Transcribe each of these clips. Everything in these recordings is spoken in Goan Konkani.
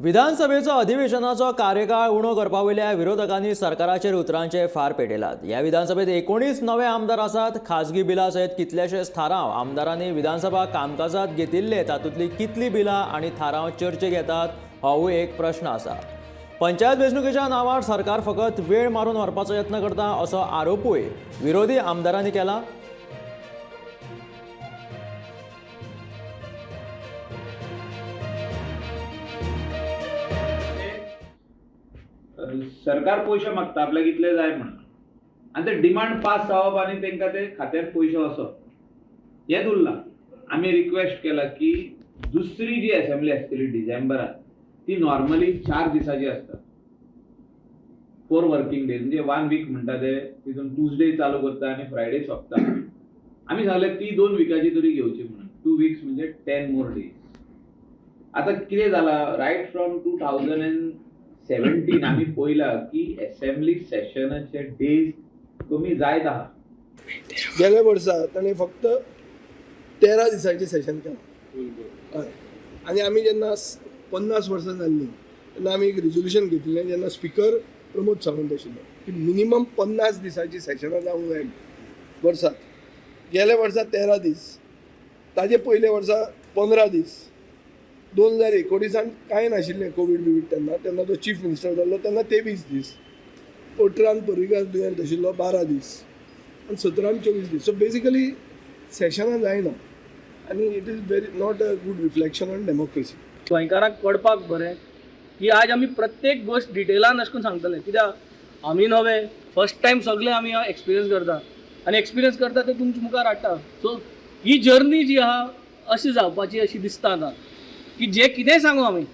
विधानसभेचो अधिवेशनाचो कार्यकाळ उणो करपा वयल्या विरोधकांनी सरकाराचेर उतरांचे फार पेटयल्यात. ह्या विधानसभेत 19 नवे आमदार आसात. खाजगी बिलां सयत कितलेशेच थाराव आमदारांनी विधानसभा कामकाजात घेतिल्ले, तातूंतली कितली बिलां आनी थाराव चर्चेक येतात होवूय एक प्रश्न आसा. पंचायत वेंचणुकेच्या नांवार सरकार फकत वेळ मारून व्हरपाचो यत्न करता असो आरोपूय विरोधी आमदारांनी केला. सरकार पयशे मागता आपल्याक इतले जाय म्हणून आनी ते डिमांड पास जावप आनी तांकां ते खात्यार पयशे वचप हेंच उरलां. आमी रिक्वेस्ट केला की दुसरी जी असेंब्ली आसतली डिसेंबरात ती नॉर्मली 4 दिसाची आसता, 4 वर्किंग डेज, म्हणजे 1 वीक म्हणटा ते, तितून ट्युजडे चालू करता आनी फ्रायडे सोंपता. आमी सांगलें ती 2 विकाची तरी घेवची म्हणून, 2 विक्स म्हणजे 10 मोर डेज. आतां कितें जालां, रायट फ्रॉम 2017 आमी पळयलां की असेंब्ली सेशनाचे डेज कमी जायत आहा. गेल्या वर्सा ताणें फक्त 13 दिसांचें सेशन केलां. हय, आनी आमी जेन्ना 50 वर्सां जाल्लीं तेन्ना आमी एक रेजोल्युशन घेतिल्लें, जेन्ना स्पिकर प्रमोद सावंत आशिल्लो, की मिनिमम 50 दिसांची सेशनां जावंक जाय वर्साक. गेल्या वर्सा 13 दीस, ताजे पयले वर्सा 15 दीस, 2019 कांय नाशिल्लें कोवीड बिवीड तेन्ना, तेन्ना तो चीफ मिनिस्टर जाल्लो तेन्ना 23 दीस, 18 पर्रीकार दुयेंत आशिल्लो 12 दीस आनी 17 24 दीस. सो बेजिकली सेशनां जायना आनी it is very not a good reflection on democracy. गोंयकारांक कळपाक बरें की आज आमी प्रत्येक गोश्ट डिटेलान अशें करून सांगतले, कित्याक आमी नवे फर्स्ट टायम सगळे आमी एक्सपिरियन्स करता आनी एक्सपिरियन्स करता ते तुमच्या मुखार हाडटा. सो ही जर्नी जी आहा अशी जावपाची अशी दिसता आतां की जें कितेंय सांगू आमी,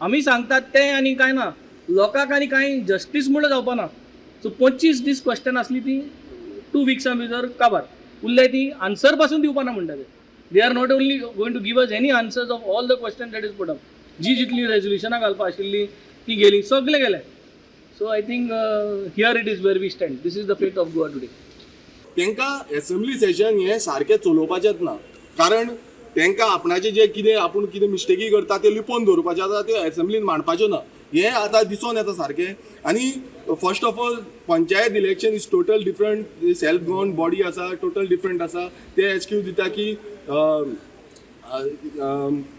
आमी सांगतात तें आनी कांय ना, लोकांक आनी कांय जस्टीस म्हणल्यार जावपा ना. सो 25 दीस क्वेश्चन आसली ती 2 विक्सां भितर काबार उरले, ती आन्सर पासून दिवपा ना म्हणटा ते. They are not only going to give us any answers of all the question that is put up. जी जितली रेजोल्युशनां घालपा आशिल्ली ती गेली, सगळे गेले. So I think here it is where we stand. This is the fate of Goa today. तांकां एसेंब्ली सेशन हें सारकें चलोवपाचेंच ना, कारण तांकां आपणाचें जें कितें आपूण कितें मिस्टेकी करता ते लिपोवन दवरपाचें आतां ते एसेंब्लीन मांडपाच्यो ना, हें आतां दिसोन येता सारकें. आनी first of all panchayat election is total different, self govern body आसा, टोटल डिफरंट आसा. ते एक्सक्यूज दिता की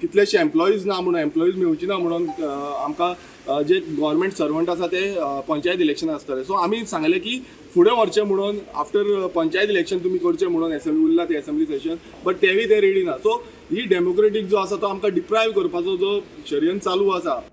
कितलेशे एम्प्लॉईज ना म्हणून, एम्प्लॉईज मेवची ना म्हणून आमकां जे गव्हर्मेंट सर्वंट आसा ते पंचायत इलेक्शन आसतले. सो आमी सांगलें की फुडें व्हरचें म्हणून, आफ्टर पंचायत इलेक्शन तुमी करचें म्हणून एसेंब्ली उरला ते एसेंब्ली सेशन, बट तेवूय ते रेडी ना. सो ही डेमोक्रेटीक जो आसा तो आमकां डिप्रायव करपाचो जो षडयंत्र चालू आसा.